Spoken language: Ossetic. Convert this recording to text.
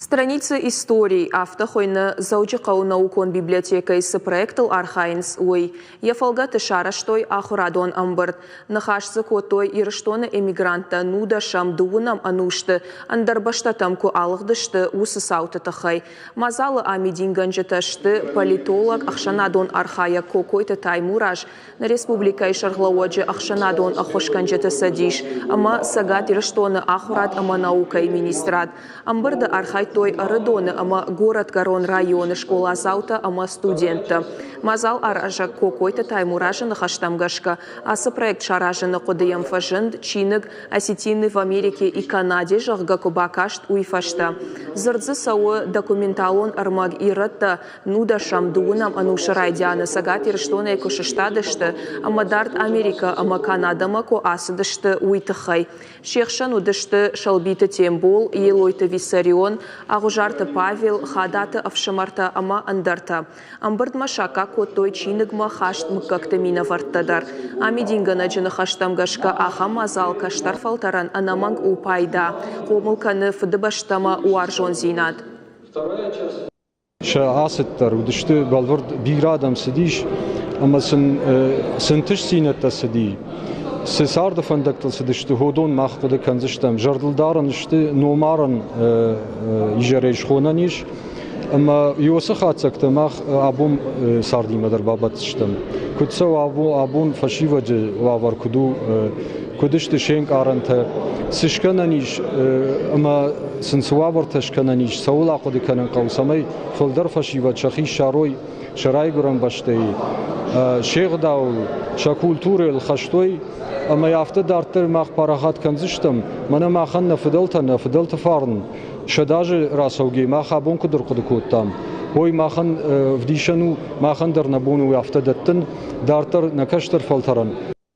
Страницы истории афтӕ хуыйны, Дзӕуджыхъӕуы наукон библиотекӕйы цы проектыл архайынц, уый. Йӕ фӕлгӕты сарӕзтой ахуырадон ӕмбырд. Ныхас дзы кодтой Ирыстоны эмигранттӕ нудӕсӕм, дыууынӕм ӕнусты ӕндӕр бӕстӕтӕм куы алыгъдысты, уыцы цауты тыххӕй. Мадзалы амидингӕнджытӕ сты политолог, ӕхсӕнадон архайӕг Кокойты Таймураз, Нӕ республикӕйы сӕргълӕууӕджы ӕхсӕнадон ӕххуысгӕнджыты цӕдис ӕмӕ Цӕгат Ирыстоны ахуырад ӕмӕ наукӕйы министрад. Ӕмбырды архайдтой Ӕрыдоны ӕмӕ Горӕтгӕрон районы скъоладзаутӕ ӕмӕ студенттӕ. Мадзал аразӕг Кокойты Таймуразы ныхӕстӕм гӕсгӕ, ацы проект саразыны хъуыды йӕм фӕзынд, чиныг «Осетины в Америке и Канаде», зӕгъгӕ, куы бакаст, уый фӕстӕ. Дзырд дзы цӕуы документалон ӕрмӕг ирӕттӕ Нудӕсӕм, дыууынӕм ӕнусы райдианы Цӕгат Ирыстонӕй куы сыстадысты ӕмӕ дард Америкӕ ӕмӕ Канадӕмӕ куы ацыдысты, уый тыххӕй. Се хсӕн уыдысты Сӕлбиты Тембол, Елойты Виссарион, Ӕгъуызарты Павел, Хадаты ӕфсымӕртӕ ӕмӕ ӕндӕртӕ. Ӕмбырдмӕ саккаг кодтой чиныгмӕ хаст мыггӕгты минӕвӕрттӕ дӕр. Амидингӕнӕджы ныхӕстӕм гӕсгӕ ахӕм мадзал кӕстӕр фӕлтӕрӕн ӕнӕмӕнг у пайда, хъомыл кӕны Фыдыбӕстӕмӕ уарзондзинад. Сӕ ацыд дӕр уыдысты бӕлвырд, бирӕ адӕм цыдис ӕмӕ сын цы ӕнтыстдзинӕдтӕ цыди, цы царды фӕндӕгтыл цыдысты, уыдон мах хъуыды кӕндзыстӕм. Зӕрдылдарӕн сты, номарӕн изӕрӕй схонӕн ис ӕмӕ уыцы хатдзӕгтӕ мах абон цардимӕ дӕр бабӕтдзыстӕм. Куыд цӕуы абон фӕсивӕды уавӕр, куыд у, куыд сты се нкъарӕнтӕ, цы скӕнӕн ис ӕмӕ сын цы уавӕртӕ скӕнӕн ис, цӕуыл ахъуыды кӕнын хъӕуы, цӕмӕй фылдӕр фӕсивӕд сӕхи ссарой сӕ райгуырӕн бӕстӕйы, се гъдауыл, сӕ культурӕйыл хӕстой ӕмӕ афтӕ дарддӕр мах парахат кӕндзыстӕм, мӕнӕ махӕн нӕ фыдӕлтӕ, нӕ фыдӕлты фарн сӕдӕазы рацӕугӕ мах абон куыд ӕрхъуыды кодтам, уый махӕн ӕвдисӕн у, махӕн дӕр нӕ бон у афтӕ дӕттын дарддӕр нӕ кӕстӕр фӕлтӕрӕн.